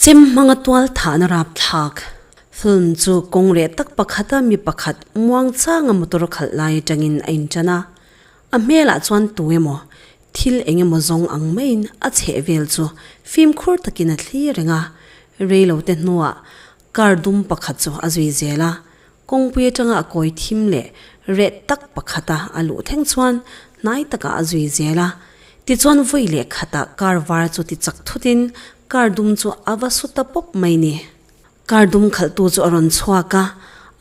Chem hmanga tual thahna rapthlak film chu kawng reh tak pakhata mi pakhat muangchanga motor khalh lai atangin a intan a. A hmelah chuan tu emaw thil eng emaw zawng ang maiin a chheh vel chu fimkhur takin a thlir reng a. Reilote hnuah car dum pakhat chu a zui zel a. Kawngpui atanga a kawi thim leh reh tak pakhata a luh thleng chuan hnai takah a zui zel a. Tichuan vawi leh khatah car var chu ti chak thutin car dum chu a va su ta pawp mai ni. Car dum khalhtu chu a rawn chhuak a,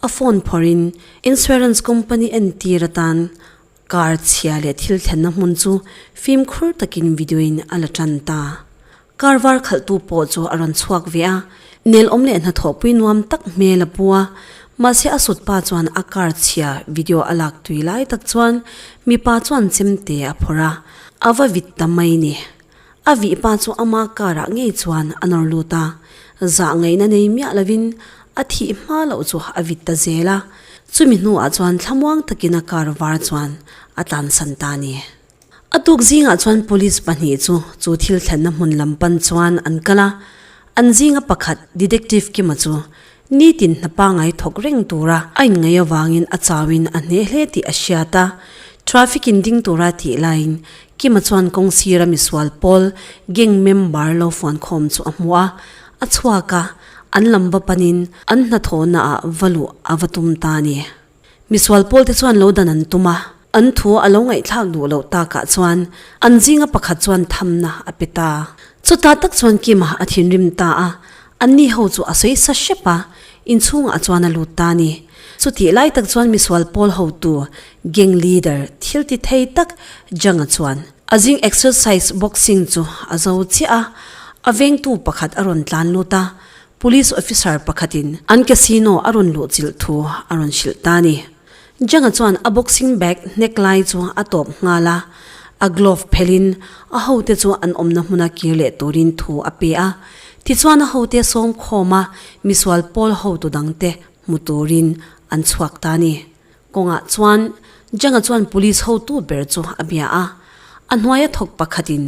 a phone phawrhin insurance company entir atan car chhia leh thil thlenna hmun chu fimkhur takin video in a la tan ta. Car var khalhtu pawh chu a rawn chhuak ve a, nel awm leh hnathawhpui nuam tak hmel a pu a, mahse a sut pa chuan a car chhia video a lak tui lai tak chuan mipa chuan chemte a phawrh a, a va vit ta mai ni. A vih pa chu ama car ah ngei chuan a nawr lut a, zah ngaihna nei miah lovin a thih hma loh chu a vit ta zel a, chumi hnuah chuan thlamuang takin a car var chuan a tlansan ta a ni. A tuk zingah chuan police pahnih chu chu thil thlenna hmun lam pan chuan an kal a, an zinga pakhat Detective Kima chu nitin hna pangai thawk reng tura a inngaih avangin a chauin a hneh hle tih a hriat a. Traffic in ding tura tih laiin Kima chuan kawng sira misual pawl gang member lo fuan khawm chu a hmu a, a chhuak a, an lam va panin an hnathawhna ah va luh a va tum ta a ni. Misual pawlte chuan lo dan an tum a, an thu a lo ngaihthlak duh loh takah chuan an zinga pakhat chuan thamna a pe ta. Chutah tak chuan Kima a thinrim ta a, anni ho chu a sawi sa hrep a, inchhungah chuan a lut ta a ni. Chutih lai tak chuan misual pawl hotu, gang leader, thil ti thei tak Janga chuan a zing exercise boxing chu a zo chiah a, a vengtu pakhat a rawn tlan lut a, Police officer pakhatin an casino a rawn luh chilh thu a rawn hrilh ta a ni. Janga chuan a boxing bag hnek lai chu a tawp nghal a, a glove phelhin a hote chu an awmna hmuna kir leh turin thu a pe a. Tichuan a hote sawm khawm a, misual pawl hotu dangte hmu turin an chhuak ta a ni. Kawngah chuan Janga chuan police hotu ber chu a bia a, a hnuaia thawk pakhatin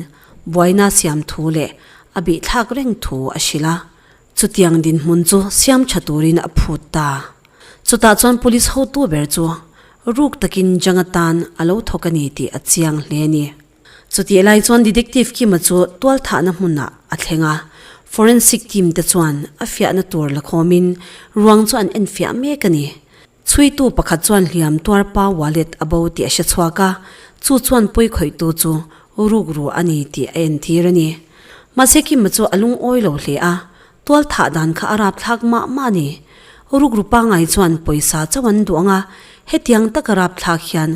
buaina siam thu leh a bihthlak reng thu a hrilh a. Chutiang dinhmun chu siam tha turin a phut ta. Chutah chuan police hotu ber chu ruk takin Janga tan a lo thawk a ni tih a chiang hle a ni. Chutih lai chuan Detective Kima chu tualthahna hmunah a thleng a, forensic team te chuan a fiahna tur la khawmin ruang chu an enfiah mek a ni. Chhuitu pakhat chuan hliam tuar pa wallet a bo tih a hre chhuak a, chu chuan pawi khawihtu chu rukru a ni tih a entir a ni. Mahse Kima chu a lungawi lo hle a, tual thah dan kha a rapthlak mah mah a ni. Rukru pangai chuan pawisa chauh an duh ang a, hetiang taka rapthlak hian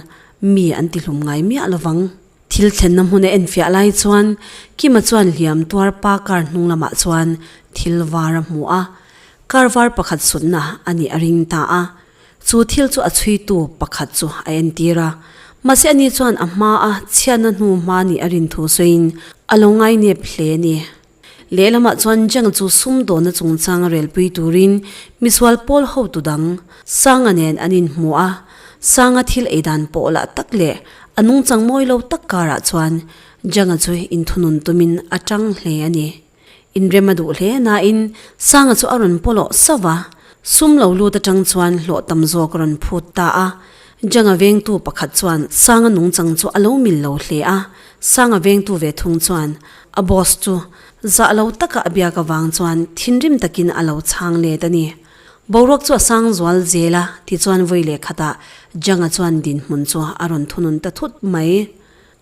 mi an tihlum ngai miah lovang. Thil thlenna hmun a enfiah lai chuan Kima chuan hliam tuar pa car hnung lamah chuan thil var a hmu a, car var pakhat sutna a nih a ring ta a. Chu thil chu a chhuitu pakhat chu a entir a, mahse ani chuan a hma a chhiatna hnu hma nih a rin thu sawiin a lo ngainep hle a ni. Lehlamah chuan Jang chu sumdawnna chungchang a relpui turin misual pawl hotu dang Sanga nen an inhmu a, Sanga thil ei dan pawh lah tak leh a nungchang mawi lo tak karah chuan Janga chu inthunun tumin a tang hle a ni. Inrem a duh hle nain Sanga chu a rawn pawlawh sauh va, sum lo lut atang chuan hlawh tam zawk a rawn phut ta a. Janga vengtu pakhat chuan Sanga nungchang chu a lo mil lo hle a, Sanga vengtu ve thung chuan A boss chu zah lo taka a biak avang chuan thinrim takin a lo chhang let a ni. Boruak chu a sang zual zel a, tichuan vawi leh khatah Janga chuan dinhmun chu a rawn thunun ta thut mai.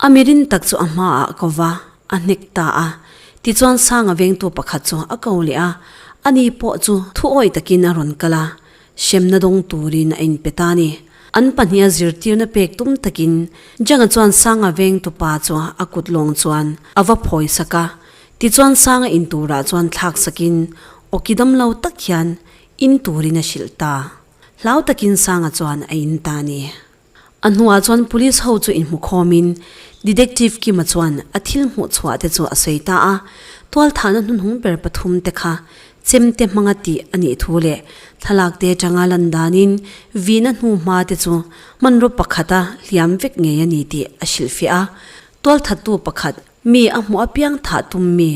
A mirin tak chu a hmaah a ko va, a hnek ta a. Tichuan Sanga vengtu pakhat chu a ko leh a, ani pawh chu thu awih takin a rawn kal a, Hremna dawng turin a inpe ta a ni. An pahniha zirtirna pek tum takin Janga chuan Sanga vengtupa chu a kut lawng chuan a va phawi sak a. Tichuan Sanga in turah chuan thlak sakin awki dam lo tak hian in turin a hrilh ta. Hlau takin Sanga chuan a in ta a ni. A hnuah chuan police ho chu inhmu khawmin Detective Kima chuan a thil hmuh chhuah te chu a sawi ta a, tualthahna hnuhnung ber pathum te kha chemte hmanga tih a nih thu leh thlalak te atanga lan danin vihna hnu hma te chu hmanraw pakhata hliam vek ngei a ni tih a hrilhfiah a. Tualthattu pakhat mi a hmuh apiang thah tum mi.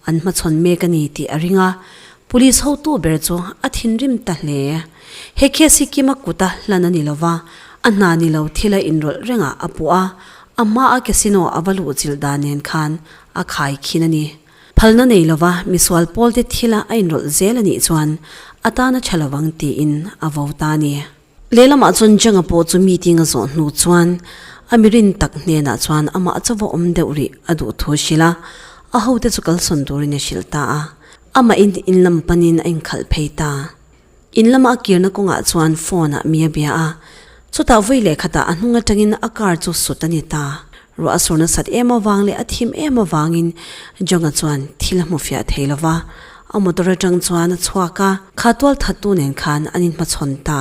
an hmachhawn mek a ni tih a ring a, Police hotu ber chu a thinrim ta hle. He case hi Kima kuta hlan a ni lo va, a hna ni lo thil a inrawlh rengah a puh a, a hmaa casino a va luhchilh dan nen khan a khai khin a ni. Phalna nei lo va misual pawlte thila a inrawlh zel a nih chuan a tan a tha lo vang tiin a vo ta a ni. Lehlamah chuan Janga pawh chu meeting a zawh hnu chuan a mirin tak hnenah chuan amah chauva awm deuh rih a duh thu a hrilh a, a hote chu kalsawn turin a hrilh ta a. Amahin in lam panin a inkhalh phei ta. In lama a kirna kawngah chuan phone ah mi a bia a, chutah vawi leh khatah a hnung atangin a car chu sut a ni ta. Ruah a sur nasat em avang leh a thim em avangin Jonga chuan thil a hmu fiah thei lo va, a motor atang chuan a chhuak a, kha tualthattu nen khan an inhmachhawn ta.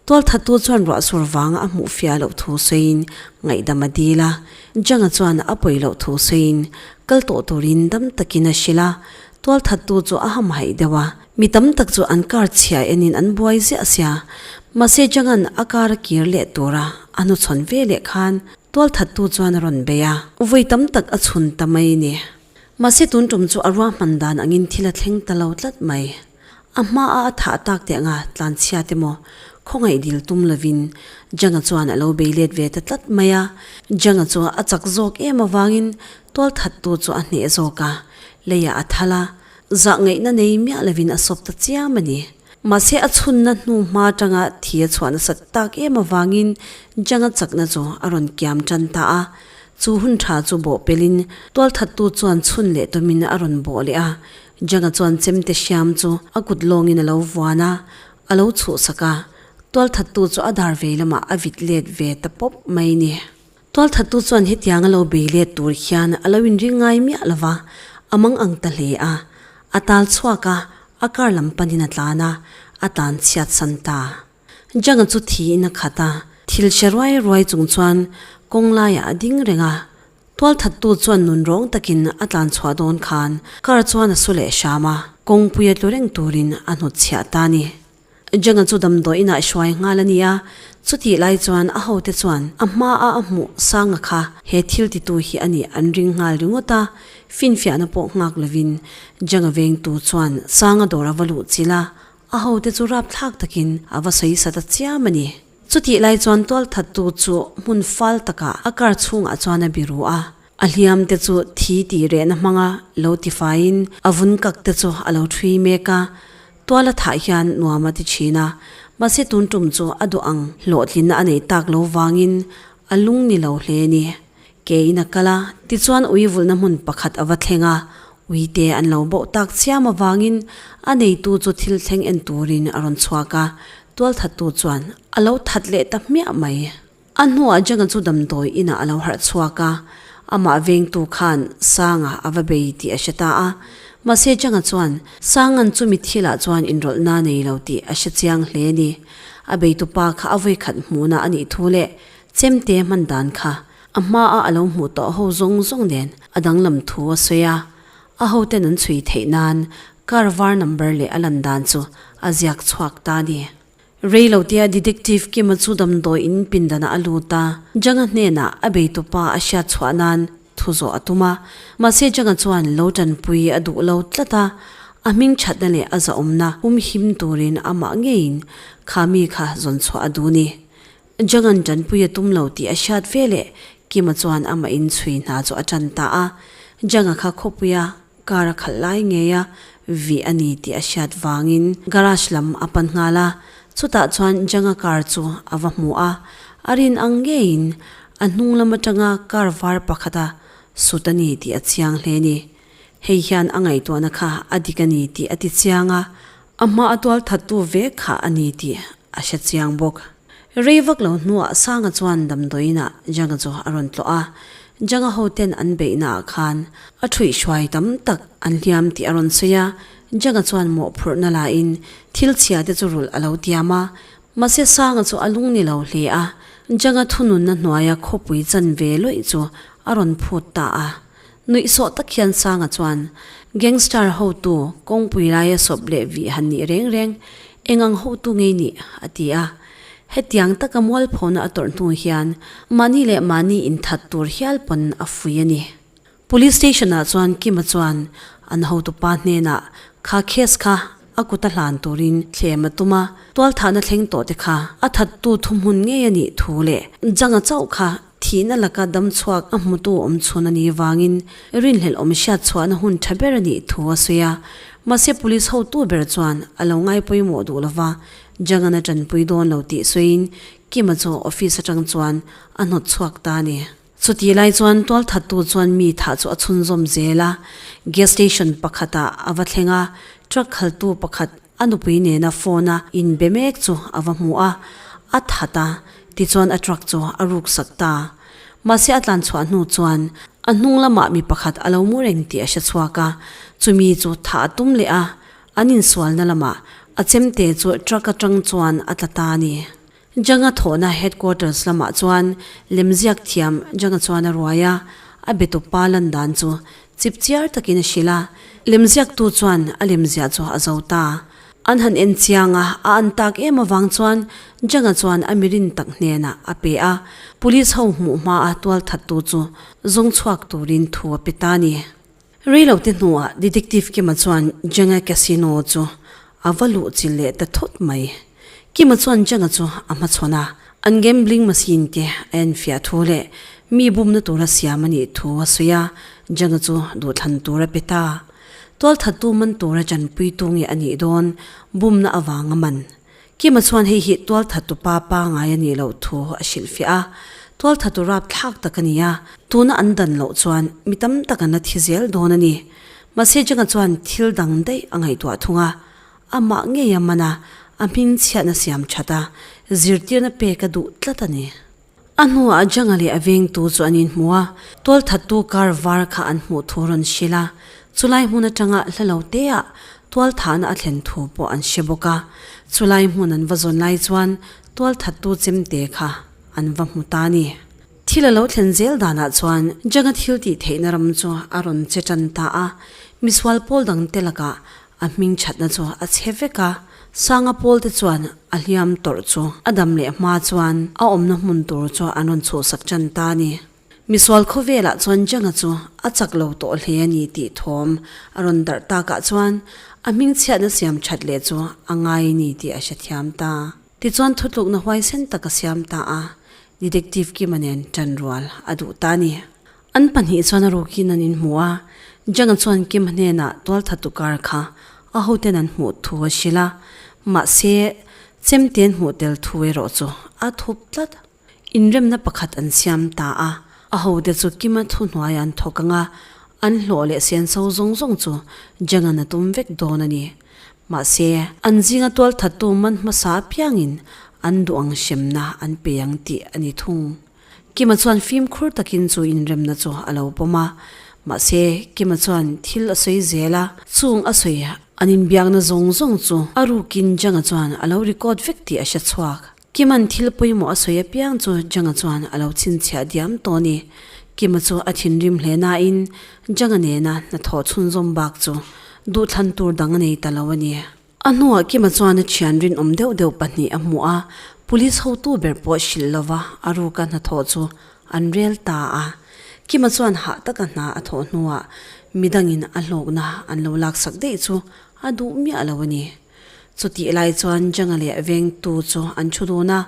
Tualthattu chuan ruah sur vanga a hmuh fiah loh thu sawiin ngaihdam a dil a, Jonga chuan a pawi loh thu sawiin kal tawh turin dam takin a hrilh a, tualthattu chu a hamhaih deuh a, mi tam tak chu an car chhia enin an buai ziah sia, mahse Jonga'n a car a kir leh tura a hnuchhawn ve leh khan Tualthattu chuan a rawn bei a, vawi tam tak a chhun ta mai ni. Mahse tun tum chu a ruahman dan angin thil a thleng ta lo tlat mai. A hmaa a thah tak teh anga tlanchhia te maw khawngaih dil tum lovin Janga chuan a lo bei let ve ta tlat mai a. Janga chu a chak zawk em avangin tualthattu chu a hneh zawk a, leiah a thal a, zah ngaihna nei miah lovin a sawp ta chiam a ni. Mahse a chhunna hnu hma atanga thi a chhuah nasat tak em avangin Janga chakna chu a rawn kiam tan ta a. Chu hun tha chu bawh pelin tualthattu chuan chhun leh tumin a rawn bawh leh a. Janga chuan chemte hriam chu a kut lawngin a lo vuan a, a lo chhuhsak a. Tualthattu chu a dar vei lamah a vit let ve ta pawp mai ni. Tualthattu chuan hetiang a lo bei let tur hian a lo inring ngai miah lo va, a mang ang ta hle a. A tal chhuak a, a car lam panin a tlan a, a tlan chhiat san ta. Janga chu thiin a khat a, thil hre ruai ruai chung chuan kawng laiah a ding reng a. Tualthattu chuan nun rawng takin a tlan chhuah dawn khan car chuan a su leh hram a, kawngpui a tlu reng turin a hnutchhiah ta a ni. Janga chu damdawi inah hruai nghal a ni a, chutih lai chuan a hote chuan a hmaa a hmuh Sanga kha he thil titu hi a nih an ring nghal ringawt a, finfiahna pawh nghak lovin Janga vengtu chuan Sanga dawr a va luh chilh a, a hote chu rapthlak takin a va sawi sa ta chiam a ni. Chutih lai chuan tualthattu chu hmun fal takah a car chhungah chuan a biru a, a hliam te chu thi tih rehna hmanga lo tifaiin a vun kak te chu a lo thui mek a, Tual a thah hian nuam a ti thin a, mahse tun tum chu a duh ang hlawhtlinna a neih tak lo vangin a lung ni lo hle a ni. Ke in a kal a, tichuan ui vulhna hmun pakhat a va thleng a, ui te an lo boh tak chiam avangin a neitu chu thil thleng en turin a rawn chhuak a, tual thattu chuan a lo that leh ta hmiah mai. A hnuah Janga chu damdawi inah a lo harh chhuak a, amah vengtu khan Sanga a va bei tih a hre ta a. Mahse Janga chuan Sanga'n chumi thilah chuan inrawlhna nei lo tih a hre chiang hle a ni. A beitupa kha a vawikhat hmuhna a nih thu leh chemte hman dan kha a hmaa a lo hmuh tawh ho zawng zawng nen a danglam thu a sawi a. A hoten an chhui theih nan car var number leh a lan dan chu a ziak chhuak ta a ni. Rei lo tia Detective Kima chu damdawi in pindanah a lut a, Janga hnenah a beitupa a hriat chhuah nan thu zawh a tum a. Mahse Janga chuan lo tanpui a duh lo tlat a, a hming thatna leh a zahawmna hum him turin amah ngeiin kha mi kha zawn chhuah a duh ni. Janga'n tanpui a tum lo tih a hriat ve leh Kima chuan amah in chhui hna chu a tan ta a, Janga kha khawpuia Car a khalh lai ngei a vih a ni tih a hriat vangin garage lam a pan nghal a, chutah chuan Janga car chu a va hmu a, a rin ang ngeiin a hnung lam atanga car var pakhata sut a ni tih a chiang hle a ni. Hei hian a ngaihtuahna kha a dik a ni tih a ti chiang a, a hma a tual thattu ve kha a ni tih a hre chiang bawk. Rei vak lo hnuah Sanga chuan damdawiinah Janga chu a rawn tlawh a, Janga hoten an beihnaah khan a ṭhuihhruai tam tak an hliam tih a rawn sawi a, Janga chuan mawhphurhna lain thil chhia te chu rulh a lo tiam a, mahse Sanga chu a lung ni lo hle a, Janga thununna hnuaia khawpui chanve lawih chu a rawn phut ta a. Nuihsawh tak hian Sanga chuan, Gangster hotu kawngpui laia sawp leh vih han nih reng reng, eng ang hotu ngei nih? a ti a. Hetiang taka mualphona a tawrh hnu hian mahni leh mahni inthat tur hial pawn a fui a ni. Police station ah chuan Kima chuan An hotupa hnenah kha case kha a kut a hlan turin thlem a tum a, tualthahna thleng tawh te kha a thattu thuhmun ngei a nih thu leh Janga chauh kha thihna laka dam chhuak a hmutu awm chhun a nih vangin rinhlelh awm hriat chhuahna hun tha ber a nih thu a sawi a. Mahse police hotu ber chuan a lo ngai pawimawh duh lova Jangan a tanpui dawn lo tih sawiin Kima chu office atang chuan a hnawt chhuak ta a ni. Chutih lai chuan tualthattu chuan mi thah chu a chhunzawm zel a, gas station pakhatah a va thleng a, truck khaltu pakhat a nupui nena phone a inbe mek chu a va hmu a, a that a, tichuan a truck chu a ruksak ta. Mahse a tlan chhuah hnu chuan a hnung lamah mi pakhat a lo mu reng tih a hre chhuak a, chumi chu thah a tum leh a, an insualna lamah a chemte chu truck atang chuan a tla ta a ni. Janga thawhna headquarters lamah chuan lemziak thiam Janga chuan a ruai a, a be tupa lan dan chu chip chiar takin a hrilh a, lemziaktu chuan a lemziah chu a zo ta. An han en chiang a, a an tak em avang chuan Janga chuan a mirin tak hnenah a pe a, police ho hmuh hma a tualthattu chu zawng chhuak turin thu a pe ta a ni. Reilote hnuah Detective Kima chuan Janga Casino chu a va luh chilh leh ta thut mai. Kima chuan Janga chu a hmachhawn a, an gambling machine te a enfiah thu leh mi bumna tura siam a nih thu a sawi a, Janga chu duhthlan tur a pe ta. Tualthattu man tura chanpuitu nge a nih dawn bumna avanga man. Kima chuan hei hi tualthattu pa pangai a nih loh thu a hrilhfiah a, tualthattu rapthlak tak a ni a, tuna an dan loh chuan mi tam tak an la thi zel dawn a ni. Mahse Janga chuan thil dang daih a ngaihtuah thung a, amah ngei a man a, a hming chhiatna siam that a, zirtirna pek a duh tlat a ni. A hnuah Janga leh a vengtu chu an inhmu a, tualthattu car var kha an hmuh thu rawn hrilh a, chulai hmun atanga hla lo teah tualthahna a thlen thu pawh an hre bawk a, chulai hmun an va zawn lai chuan tualthattu chemte kha an va hmu ta a ni. Thil a lo thlen zel danah chuan Janga thil tih theihna ram chu a rawn che tan ta a, misual pawl dangte lakah A hming thatna chu a chhe vek a, Sanga Pawl te chuan a hliam tawrh chu a dam leh hma chuan a awmna hmun tur chu an rawn chhuhsak tan ta a ni. Misual khawvelah chuan Janga chu a chak lo tawh hle a ni tih thawm a rawn darh takah chuan a hming chhiatna siam that leh chu a ngai a ni tih a hrethiam ta. Tichuan thutlukna huaisen tak a siam ta a, Detective Kima nen ṭanrual a duh ta a ni. An pahnih chuan a rukin an inhmu a, Janga chuan Kim hnenah tualthattu kar kha a hoten an hmuh thu a hrilh a, mahse chemten hmuh tel thu erawh chu a thup tlat. Inremna pakhat an siam ta a, a hote chu Kima thuhnuaiah an thawk ang a, an hlawh leh senso zawng zawng chu Janga'n a tum vek dawn a ni. Mahse, an zinga tualthattu man hmasa apiangin an duh ang hremna an pe ang tih a ni thung. Kima chuan fimkhur takin chu inremna chu a lo pawm a, mahse Kima chuan thil a sawi zel a, chung a sawi an inbiakna zawng zawng chu a rukin Janga chuan a lo record vek tih a hre chhuak. Kima'n thil pawimawh a sawi apiang chu Janga chuan a lo chhinchhiah diam tawh a ni. Kima chu a thinrim hle nain Janga nena hnathawh chhunzawm bak chu duhthlan tur dang a nei ta lo a ni. A hnuah Kima chuan a thian rinawm deuh deuh pahnih a hmuh a, police hotu ber pawh hrilh lova a ruka hnathawh chu an rel ta a. Kima chuan hah taka hna a thawh hnuah midangin a hlawkna an lo laksak daih chu a duh miah lo a ni. Chutih lai chuan Janga leh vengtu chu an thu dun a,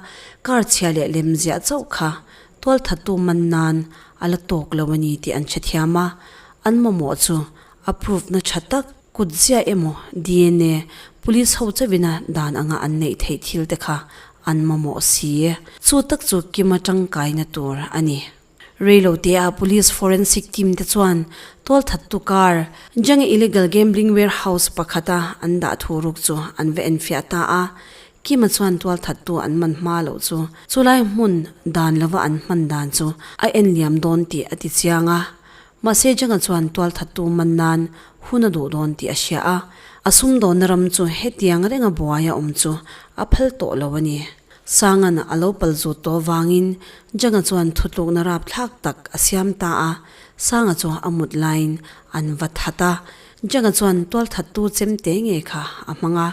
car chhia leh lem ziah chauh kha tualthattu man nan a la tawk lo a ni tih an hrethiam a, an mamawh chu a proof na tha tak Kut ziah emaw dna police ho chauhin a dan anga an neih theih thil te kha an mamawh si. Chu tak chu Kima tangkaina tur a ni. Reilote-a police forensic team te chuan tualthattu car Jang illegal gambling warehouse pakhata an dah thu ruk chu an va enfiah ta a. Kima chuan tualthattu an man hma loh chu chulai hmun dan lova an hman dan chu a enliam dawn tih a ti chiang a. Mahse Janga chuan tualthattu man nan hun a duh dawn tih a hria a, a sumdawnna ram chu hetiang renga buai a awm chu a phal tawh lo a ni. Sangan a lo pal zut tawh vangin Janga chuan thutlukna rapthlak tak a siam ta a, Sanga chu a mut laiin an va that a, Janga chuan tualthattu chemte nge kha a hmang a,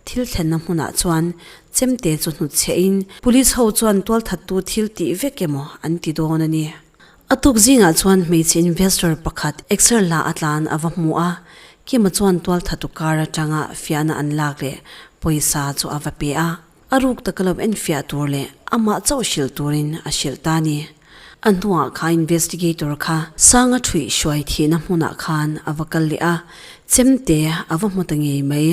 thil thlenna hmunah chuan chemte chu hnutchhiahin police ho chuan tualthattu thil tih vek emaw an ti dawn a ni. A tuk zingah chuan hmeichhe investor pakhat exer la a tlan a va hmu a. Kima chuan tualthatu kar atanga fiahna an lak leh pawisa chu a va pe a. A ruk taka lo enfiah tur leh amah chauh hrilh turin a hrilh ta a ni. A hnuah kha investigator kha Sanga thuih hruai thihna hmunah khan a va kal leh a, chemte a va hmu ta ngei mai.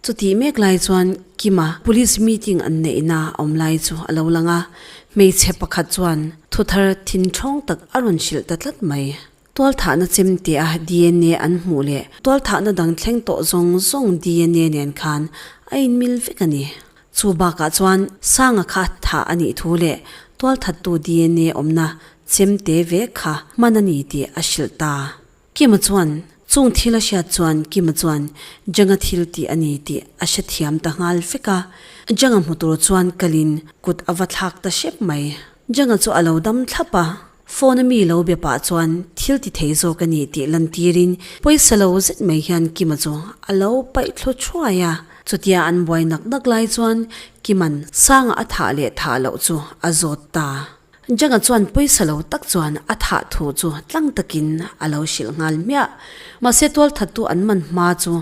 Chutih mek lai chuan Kima police meeting an neihna awm lai chu a lo lang a, hmeichhe pakhat chuan thuthar thinthawng tak a rawn hrilh ta tlat mai. Tualthahna chemtea dna an hmuh leh tualthahna dang thleng tawh zawng zawng dna nen khan a inmil vek a ni. Chu bakah chuan Sanga kha thah a nih thu leh tualthattu dna awmna chemte ve kha hman a ni tih a hrilh ta. Kima chuan chung thil a hriat chuan Kima chuan Janga thil tih a ni tih a hrethiam ta nghal vek a. Janga hmu tur chuan kalin kut a va thlak ta hrep mai. Janga chu a lo dam thlap a. Phone a mi lo be pah chuan thil ti thei zawk a ni tih lantirin pawisa lo zet mai hian Kima chu a lo paih thlu thuai a. Chutia an buai nak nak lai chuan Kima'n Sanga a thah leh thah loh chu a zawt ta. Janga chuan pawisa lo tak chuan a thah thu chu tlang takin a lo hrilh nghal hmiah. Mahse tualthattu an man hma chu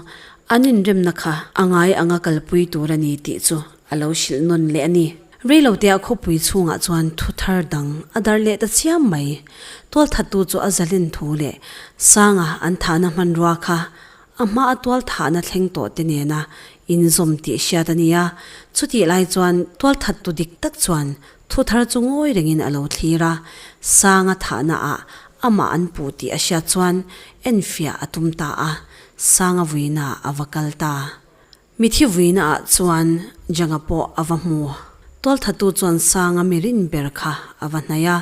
an inremna kha a ngai anga kalpui tur a ni tih chu a lo hrilh nawn leh a ni. Reilotea khawpui chhungah chuan thu thar dang a darh leh ta chiam mai. Tualthattu chu a zalen thu leh Sanga an thahna hmanrua kha a hma a tualthahna thleng tawh te nena inzawm tih hriat a ni a. Chutih lai chuan tualthattu dik tak chuan thu thar chu ngawi rengin a lo thlir a, Sanga thahna ah amah an puh tih a hriat chuan enfiah a tum ta a, Sanga vuina a va kal ta. Mithi vuina ah chuan Janga pawh a va hmu. Tualthatu chuan Sanga mi rin ber kha a va hnaih a,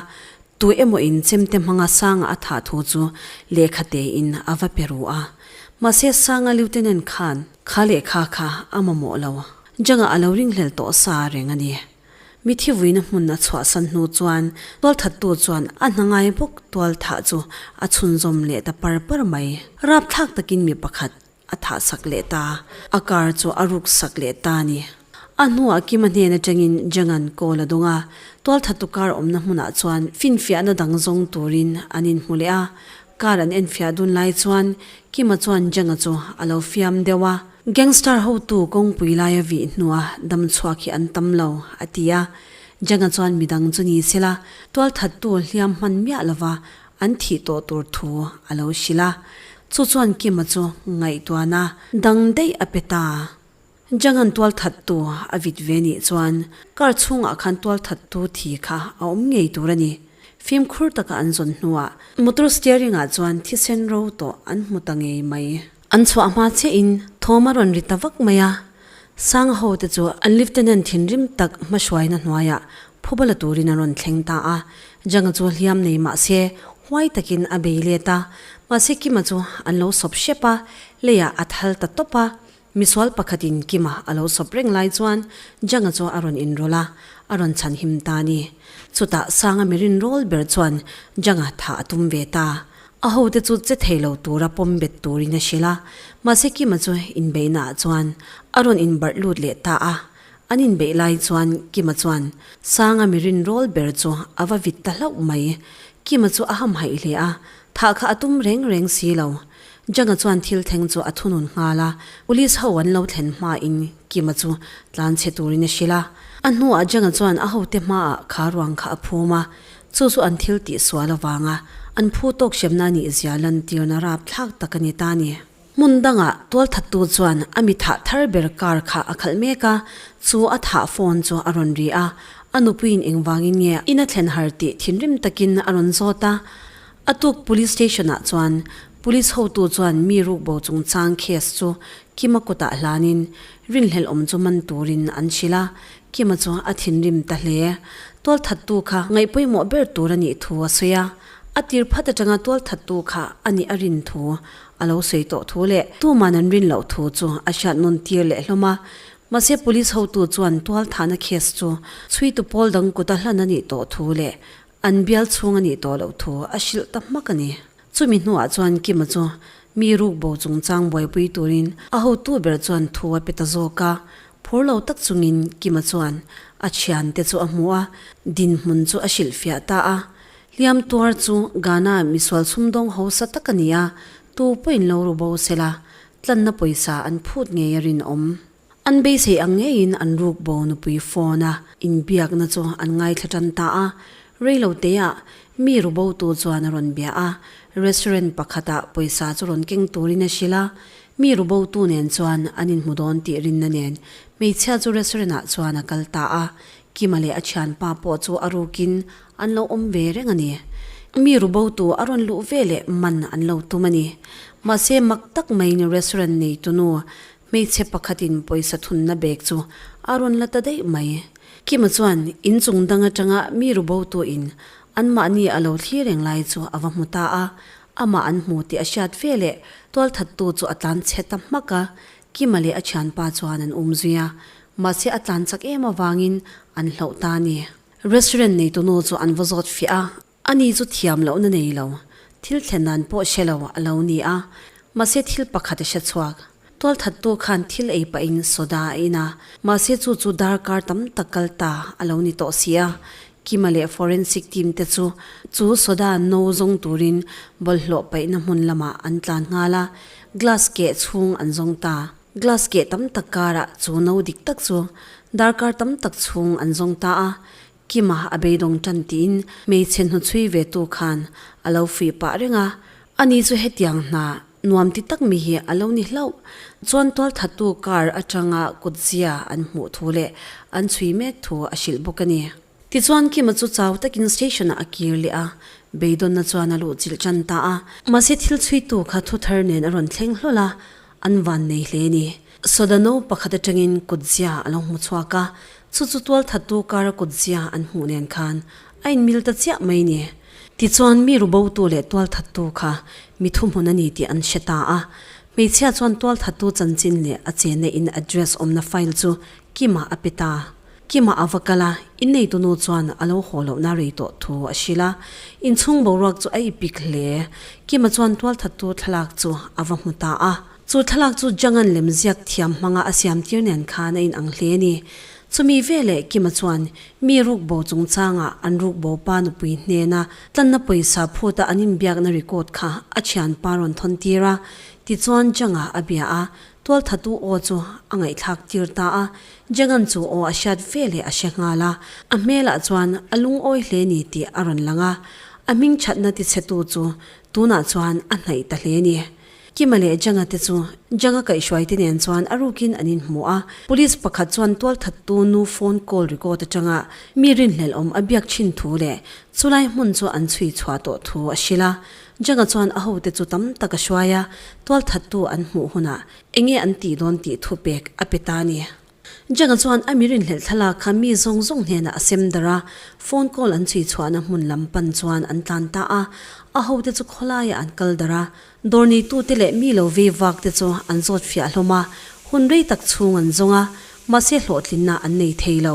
tu emaw in chemte hmanga Sanga a thah thu chu lehkha te in a va pe ru a. Mahse Sanga Lieutenant khan kha lehkha kha a mamawh lo. Janga a lo ringhlel tawh sa reng a ni. Mithi vuina hmun a chhuahsan hnu chuan tualthattu chuan a hna ngai bawk tualthah chu a chhunzawm leh ta par par mai. Rapthlak takin mi pakhat A thah sak leh ta. A car chu a ruk sak leh ta a ni. A hnuah Kima hnen atangin Jangan call a dawng a, tualthatu car awmna hmunah chuan finfiahna dang zawng turin an inhmu leh a. Car an enfiah dun lai chuan Kima chuan Janga chu a lo fiam deuh a. Gangster hotu kawngpui laia vih hnua dam chhuak hi an tam lo, a ti a. Janga chuan midang chu ni sela, tualthattu hliam hman miah lova An thih tawh tur thu a lo hrilh a, chu chuan Kima chu ngaihtuahna dang daih a pe ta. Jangan tualthattu a vit ve nih chuan car chhungah khan tualthattu thi kha a awm ngei tur a ni. Fimkhur taka an zawn hnuah motor steering ah chuan thisen ro tawh an hmu ta ngei mai. An chhuah hma chiahin thawm a rawn ri ta vak mai a, Sanga ho te chu an lieutenant thinrim tak hmahruaina hnuaiah phuba la turin an rawn thleng ta a, Janga chu hliam nei mah se huai takin a bei let a, mahse Kima chu an lo sawp hrep a, leiah a thal ta tawp a, misual pakhatin Kima a lo sawp reng lai chuan Janga chu a rawn inrawlh a, a rawn chhanhim ta a ni. Chutah Sanga mirin rawl ber chuan Janga thah a tum ve ta. A hote chu che thei lo tura pawm bet turin a hrilh a, mahse Kima chu inbeihna ah chuan a rawn inbarh lut leh ta a. An inbeih lai chuan Kima chuan Sanga mi rinrawl ber chu a va vit ta hlauh mai. Kima chu a hamhaih hle a, thah kha a tum reng reng si lo. Janga chuan thil thleng chu a thunun nghal a, police ho an lo thlen hmain Kima chu tlanchhe turin a hrilh a. A hnuah Janga chuan a hote hmaah kha ruang kha a phum a, Chu chu an thil tih sual avanga an phu tawk hremna nih zia lantirna rapthlak tak a ni ta ni. Hmun dangah tualthattu chuan a mi thah thar ber car kha a khalh mek a, chu a thah phone chu a rawn ri a, a nupuiin engvangin nge in a thlen har tih thinrim takin a rawn zawt a. A tuk police station ah chuan police hotu chuan mi rukbo chungchang case chu Kima kutah hlanin rinhlelh awm chu man turin an hrilh a, Kima chu a thinrim ta hle. Tualthattu kha ngaihpawimawh ber tur a nih thu a sawi a, a tir phat atanga tualthattu kha a nih a rin thu a lo sawi tawh thu leh tuman an rin loh thu chu a hriat nawn tir leh hlawm a. Mahse police hotu chuan tualthahna case chu chhuitu pawl dang kuta hlan a nih tawh thu leh an bial chhung a nih tawh loh thu a hrilh ta hmak a ni. Chumi hnuah chuan Kima chu mi rukbo chungchang buaipui turin a hotu ber chuan thu a pe ta zawk a. Phur lo tak chungin Kima chuan a thiante chu a hmu a, dinhmun chu a hrilhfiah ta a. Hliam tuar chu Ghana misual sumdawng hausa tak a ni a, tu pawhin lo ru bo se la. Tlanna pawisa an phut ngei a rinawm. An beisei ang ngeiin an ruk bo nupui phone a inbiakna chu an ngaithla tan ta a. Reilo teah mi ru bo tu chuan a rawn bia a, restaurant pakhatah pawisa chu rawn keng turin a hrilh a. Mi ru bo tu nen chuan an inhmu dawn tih rinna nen hmeichhia chu restaurant ah chuan a kal ta a. Kima leh a thianpa pawh chu a rukin an lo awm ve reng a ni. Mi ru bo tu a rawn luh ve leh man an lo tum a ni. Mahse mak tak maiin restaurant neitu nu Hmeichhe pakhatin pawisa thunna bag chu a rawn la ta daih mai. Kima chuan inchung dang atanga mi ru botu in anmahni a lo thlir reng lai chu a va hmu ta a, amah an hmu tih a hriat ve leh tualthattu chu a tlan chhe ta hmak a, Kima leh a thianpa chuan an um zui a, mahse a tlan chak em avangin an hlauh ta a ni. Restaurant neitunu chu an va zawt fiah a, Ani chu thiam lohna nei lo, thil thlen dan pawh hre lo a lo ni a, mahse thil pakhat a hre chhuak. Tualthattu khan thil ei pahin soda a in a, mahse chu chu darkar tam tak kal ta a lo ni tawh si a. Kima leh forensic team te chu chu soda no zawng turin bawlhhlawh paihna hmun lamah an tlan nghal a, glass keh chhung an zawng ta. Glass keh tam tak karah chu no dik tak chu darkar tam tak chhung an zawng ta a, Kima a beidawng tan tiin hmeichhe hnuchhui ve tu khan a lo fuih pah reng a, ani chu hetiang hna nuam ti tak mi hi a lo ni hlauh. Chuan tualthattu car atanga kutzia an hmuh thu leh an chhui mek thu a hrilh bawk a ni. Tichuan Kima chu chau takin station ah a kir leh a, beidawnna chuan a luh chilh tan ta a. Mahse thil chhuitu kha thu thar nen a rawn thleng hlawl a, An van nei hle ni. Soda no pakhat atangin kutzia a lo hmu chhuak a, chu chu tualthattu kara kutzia an hmuh nen khan a inmil ta chiah mai ni. Tichuan mi rubotu leh tualthattu kha mi thuhmun a ni tih an hre ta a. Hmeichhia chuan tualthattu chanchin leh a chenna in address awmna file chu Kima a pe ta. Kima a va kal a, inneitu nu chuan a lo haw lohna rei tawh thu a hrilh a. Inchhung boruak chu a ipik hle. Kima chuan tualthattu thlalak chu a va hmu ta a. Chu thlalak chu Jangan lemziak thiam hmanga a siam tir nen khan a inang hle a ni. Chumi veleh Kima chuan mi rukbo chungchangah an rukbo pa nupui hnena tlanna pawisa phuta an inbiakna record kha a thianpa rawn thawn tir a. Tichuan Janga a bia a, Tualthatu aw chu a ngaihthlak tir ta a, Jagan chu aw a hriat ve leh a hre nghal a, a hmelah chuan a lungawi hle ni tih a rawn lang a, a hming thatna tichhetu chu tunah chuan a hnaih ta hle ni. Kima leh Janga te chu Janga kaihhruaite nen chuan a rukin an inhmu a, police pakhat chuan tualthattu nu phone call record atanga mi rinhlelh awm a biak thin thu leh chulai hmun chu an chhui chhuah tawh thu a hrilh a. Janga chuan a hote chu tam tak a hruai a, tualthattu an hmuh hunah enge an tih dawn tih thu pek a pe ta a ni. Janga chuan a mi rinhlelh thlalak kha mi zawng zawng hnenah a sem darh a, phone call an chhui chhuahna hmun lam pan chuan an tlan ta a, a hote chu khawlaiah an kal darh a, dawr neitute leh mi lo vei vak te chu an zawt fiah hlawm a, hun rei tak chhung an zawng a, mahse hlawhtlinna an nei thei lo.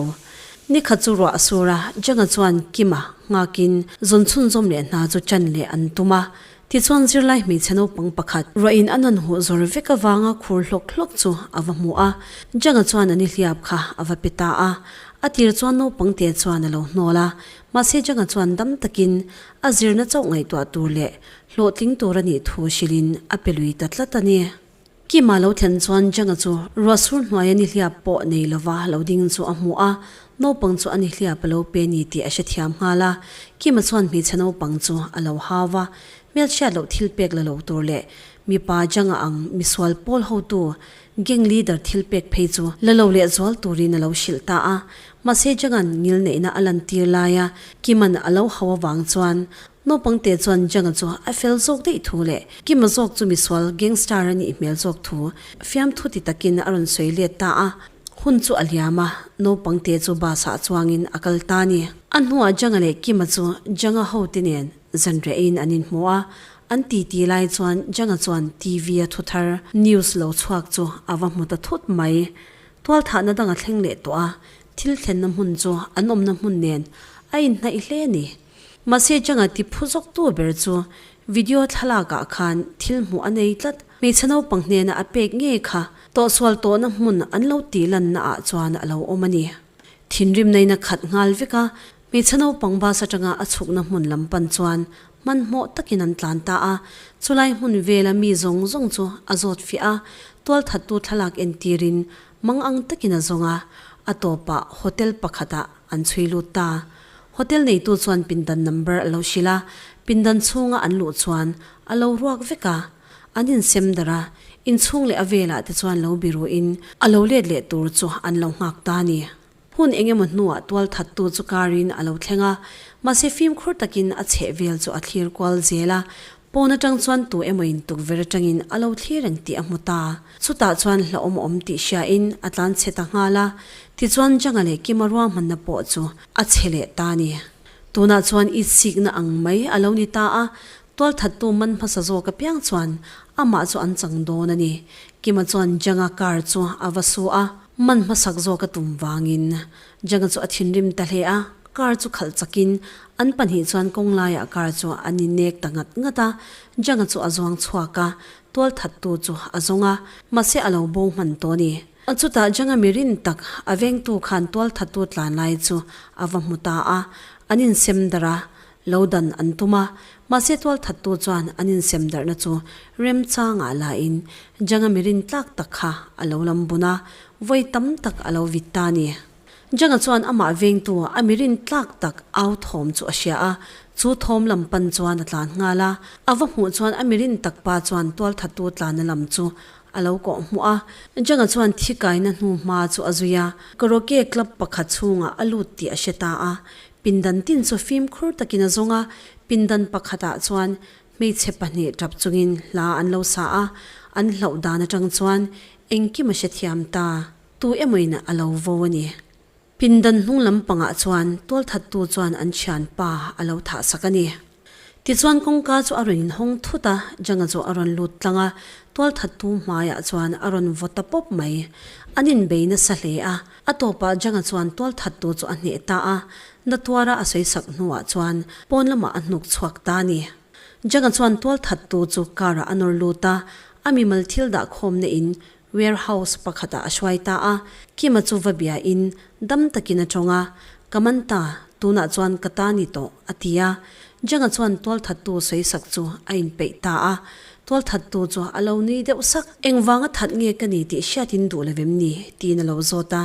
Ni khat chu ruah a sur a, Janga chuan Kima nghakin zawn chhunzawm leh hna chu chan leh an tum a. Tichuan zirlai hmeichhe naupang pakhat ruahin a nun huh zawr vek avanga khur hlawk hlawk chu a va hmu a, Janga chuan a nihliap kha a va pe ta a. A tir chuan naupang te chuan a lo hnawl a, mahse Janga chuan dam takin a zirna chauh ngaihtuah tur leh hlawhtling tur a nih thu hrilhin a pe lui ta tlat a ni. Kima lo thlen chuan Janga chu ruahsur hnuaia nihliap pawh nei lova lo ding chu a hmu a, naupang chu a nihliap a lo pe ni tih a hrethiam nghal a. Kima chuan hmeichhe naupang chu a lo hau va, hmelchhiat loh thil pek la lo tur leh mipa Janga ang misual pawl hotu gang leader thil pek phei chu la lo leh zual turin a lo hrilh ta a. Mahse Janga'n ngil neihna a lantir laia Kima'n a lo hau avang chuan Naupang te chuan Janga chu a fel zawk daih thu leh Kima zawk chu misual gangster a nih hmel zawk thu fiamthu ti takin a rawn sawi let ta a. Hun chu a liam a, naupang te chu bus ah chuangin a kal ta a ni. A hnuah Janga leh Kima chu Janga ho te nen zanriah in an inhmu a, an titi lai chuan Janga chuan TV a thu thar news lo chhuak chu a va hmu ta thut mai. Tualthahna dang a thleng leh tawh a, thil thlenna hmun chu an awmna hmun nen a inhnaih hle a ni. Mahse Janga ti phu zawk tu ber chu video thlalak ah khan thil hmuh a nei tlat. Hmeichhe naupang hnena a pek ngei kha tawhsual tawhna hmun an lo tih lanna ah chuan a lo awm a ni. Thinrim nain a khat nghal vek a, hmeichhe naupang bus atanga a chhukna hmun lam pan chuan. Hmanhmawh takin an tlan ta a, chulai hmun vela mi zawng zawng chu a zawt fiah a, tualthattu thlalak entirin mang ang takin a zawng a, a tawpah hotel pakhatah an chhui lut ta. Hotel neitu chuan pindan number a lo hrilh a, pindan chhunga an luh chuan a lo ruak vek a, an insem darh a, inchhung leh a velah te chuan lo biruin a lo let leh tur chu an lo nghak ta a ni. Hun eng emaw hnuah tualthattu chu karin a lo thleng a, mahse fimkhur takin a chheh vel chu a thlir kual zel a, pawn atang chuan tu emawin tukverh atangin a lo thlir reng tih a hmu ta. Chutah chuan hlauhawm a awm tih hriain a tlan chhe ta nghal a, tichuan Janga leh Kima ruahmanna pawh chu a chhe leh ta a ni. Tunah chuan itsikna ang mai a lo ni ta a, Tualthattu man hmasa zawk apiang chuan amah chu an chang dawn a ni. Kima chuan Janga car chu a va su a, man hmasak zawk a tum vangin Janga chu a thinrim ta hle a, car chu khalh chakin an pahnih chuan kawng laiah car chu an innek ta ngat ngat a, Janga chu a zuang chhuak a, tualthattu chu a zawng a, mahse a lo bo hman tawh a ni. Chutah Janga mirin tak a vengtu khan tualthattu tlan lai chu a va hmu ta a, an insem darh a, Lo dan an tum a, mahse tualthattu chuan an insem darhna chu remchangah la in Janga mirin tlak tak kha a lo lam bun a, vawi tam tak a lo vit ta a ni. Janga chuan amah vengtu a mirin tlak tak au thawm chu a hria a, chu thawm lam pan chuan a tlan nghal a, a va hmuh chuan a mirin tak pa chuan tualthattu tlanna lam chu a lo kawh hmuh a. Janga chuan thi kaina hnu hma chu a zui a, karaoke club pakhat chhungah a lut tih a hre ta a, Pindan tin chu fimkhur takin a zawng a, pindan pakhatah chuan hmeichhe pahnih tap chungin hla an lo sa a, an hlauh dan atang chuan engkim a hrethiam ta, tu emawin a lo vo a ni. Pindan hnung lampangah chuan tualthattu chuan an thianpa a lo thahsak a ni. Tichuan kawngka chu a rawn inhawng thut a, Janga chu a rawn lut tlang a, tualthattu hmaiah chuan a rawn vaw ta pawp mai. An inbei nasa hle a, a tawpah Janga chuan tualthattu chu a hneh ta a, na tuara a sawisak hnuah chuan pawn lamah a hnuk chhuak ta a ni. Janga chuan tualthattu chu car ah a nawr lut a, a mimal thil dahkhawmna in warehouse pakhatah a hruai ta a, Kima chu va bia in dam takin a tawng a, Ka man ta, tunah chuan ka ta ni tawh, a ti a. Janga chuan tualthattu sawisak chu a inpeih ta a, tualthattu chu a lo nui deuh sak. Engvanga that nge ka ni tih hriatin duh lo em ni? tiin a lo zawt a.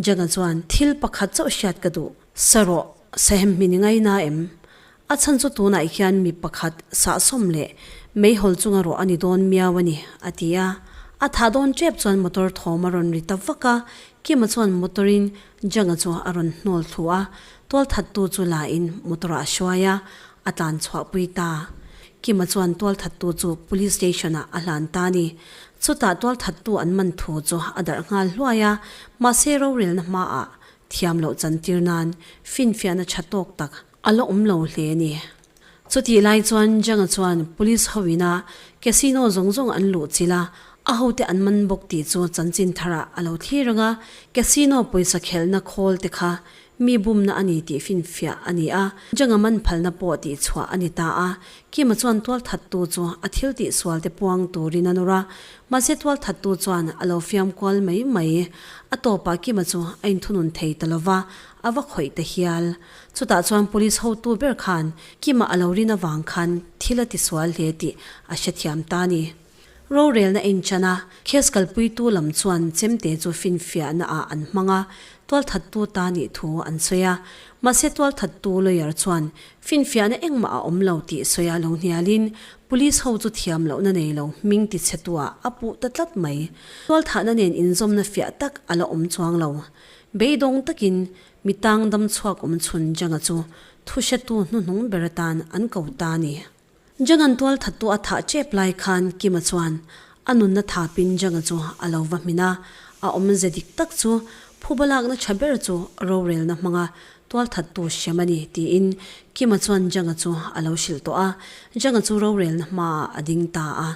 Janga chuan, Thil pakhat chauh hriat ka duh, sa rawh, sahem hmin i ngaina em? A chhan chu tunah hian mi pakhat sahsawm leh meihawl chunga rawh a ni dawn miau a ni, a ti a. A thah dawn tep chuan motor thawm a rawn ri ta vak a, Kima chuan motor-in Janga chu a rawn hnawl thlu a, tualthattu chu la in motor-ah a hruai a, a tlan chhuahpui ta. Kima chuan tualthattu chu police station-ah a hlan ta a ni. Chutah tualthattu an man thu chu a darh nghal hluai a, mahse rorelna hmaah thiam loh chantir nan finfiahna tha tawk tak A la awm lo hle a ni. Chutih lai chuan Janga chuan police ho ina casino zawng zawng an luh chilh a, a hote an man bawk tih chu chanchin tharah a lo thlir ang a, casino pawisa khelhna khawl te kha mi bumna a ni tih finfiah a ni a, Janga man phalna pawh tih chhuah a ni ta a. Kima chuan tualthattu chu a thil tih sual te puang turin a nawr a, mahse tualthattu chuan a lo fiam kual mai mai. A tawpah Kima chu a inthunun thei ta lova, a va khawih ta hial. Chutah chuan police hotu ber khan Kima a lo rin avang khan thil a tisual hle tih a hrethiam ta a ni. Rorelna enchan a, case kalpuitu lam chuan chemte chu finfiahna ah an hmang a, tualthattu ta nih thu an sawi a. Mahse tualthattu lawyer chuan finfiahna engmah a awm lo tih sawi a lo hnialin police ho chu thiam lohna nei lo hming tichhetu ah a puh ta tlat mai. Tualthahna nen inzawmna fiah tak a la awm chuang lo. Beidawng takin Mi tang dam chhuak awm chhun Janga chu thu hretu hnuhnung ber atan an ko ta a ni. Janga'n tual thattu a thah tep lai khan Kima chuan a nunna thapin Janga chu a lo va hmin a, a awmze dik tak chu phuba lakna tha ber chu rorelna hmanga tual thattu hrem a ni tiin Kima chuan Janga chu a lo hrilh tawh a, Janga chu rorelna hmaah a ding ta a.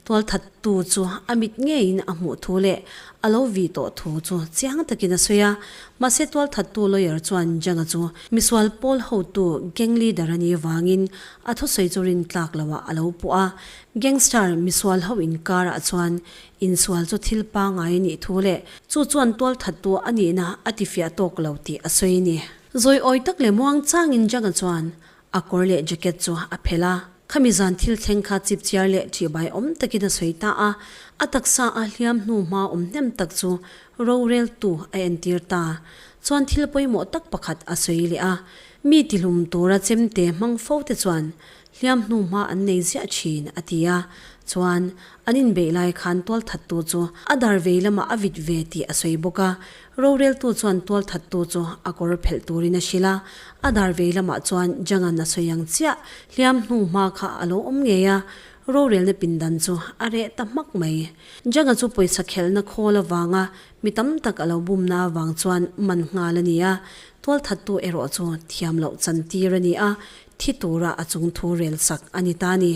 Tualthattu chu a mit ngeiin a hmuh thu leh a lo vih tawh thu chu chiang takin a sawi a. Mahse tualthattu lawyer chuan Janga chu misual pawl hotu gang leader a nih vangin a thusawi chu rintlak loah a lo puh a. Gangster misual ho inkarah chuan insual chu thil pangai a nih thu leh chu chuan tualthattu a nihna a tifiah tawk lo tih a sawi a ni. Zawi awi tak leh muang changin Janga chuan. A kawr leh jacket chu a phelh a. Khami zan thil thleng kha chip chiar leh ṭihbai awm takin a sawi ta a. A taksa a hliam hnu hma awm hnem tak chu roreltu a entir ta. Chuan thil pawimawh tak pakhat a sawi leh a. Mi tihlum tura chemte hmang fo te chuan hliam hnu hma an nei ziah thin, a ti a. Chuan, an inbeih lai khan tualthattu chu a dar vei lamah a vit ve tih a sawi bawk a. Roreltu chuan tualthattu chu a kawr phelh turin a hrilh a. A dar vei lamah chuan Jangan a sawi ang chiah, hliam hnu hma kha a lo awm ngei a. Rorelna pindan chu a reh ta hmak mai. Janga chu pawisa khelhna khawl avanga mi tam tak a lo bumna avang chuan man nghal a ni a, tualthattu erawh chu thiam loh chantir a ni a, thi tura a chung thu rel sak a ni ta a ni.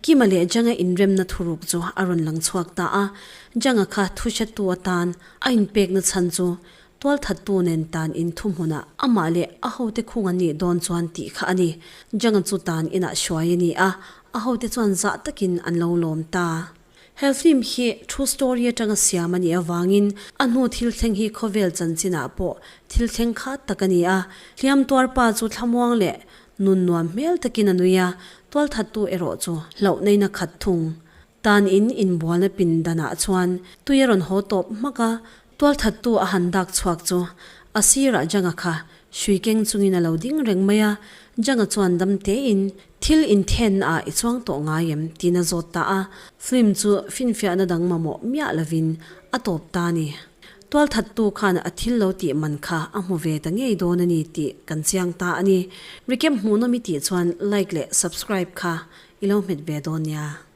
Kima leh Janga inremna thuruk chu a rawn lang chhuak ta a, Janga kha thuhretu atan a inpekna chhan chu Tualthattu nen tan in thuhmunah amah leh a hote khung an nih dawn chuan tih kha a ni. Janga chu tan inah hruai a ni a, a hote chuan zah takin an lo lawm ta. He film hi true story atanga siam a nih avangin a hnu thil thleng hi khawvel chanchinah pawh thil thleng khat tak a ni a. Hliam tuarpa chu thlamuang leh nun nuam hmel takin a nui a, tualthattu erawh chu hlauh neina khat thung. Tan in inbualna pindanah chuan tui a rawn haw tawp hmak a, Tualthattu a han dak chhuak chu a sirah Janga kha hrui keng chungin a lo ding reng mai a, Janga chuan dam tein, Thil inthenna ah i chuang tawh ngai em? tiin a zawt ta a, film chu finfiahna dang mamawh miah lovin a tawp ta a ni. Tualthattu khan a thil lo tih man kha a hmu ve ta ngei dawn a ni tih kan chiang ta a ni. Recap hmuhnawm i tih chuan like leh subscribe kha i lo hmet ve dawn nia.